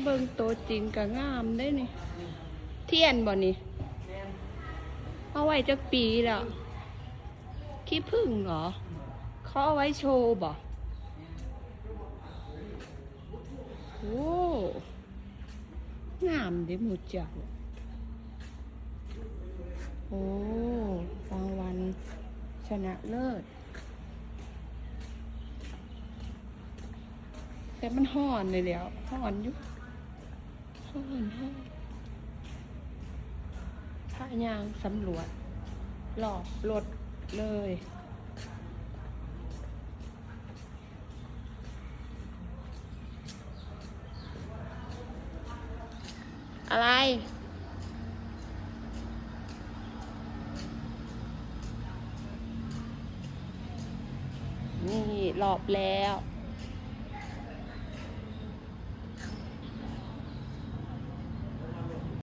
ເບິ່ງໂຕຈິງກະງາມເດ້ນີ້. ທຽນບໍ່ນີ້? ເອົາໄວ້ຈັກປີແລ້ວ? ຂີ້ຜຶ້ງເຫລອ? ເຂົາເອົາໄວ້ໂຊບໍ່? ໂອ້ ງາມເດ້ໝູ່ເຈົ້າ. ໂອ້ ລາງວັນຊະນະເລີດ. ແຕ່ມັນຮ້ອນນີ້ແຫຼ້ວ ຮ້ອນຢູ່ ຮ້ອນ ຮ້ອນ. ພາຍ່າງສຳຫຼວດລອບລົດເລີຍ. ອະໄລ? ນີ້ລອບແລ້ວ.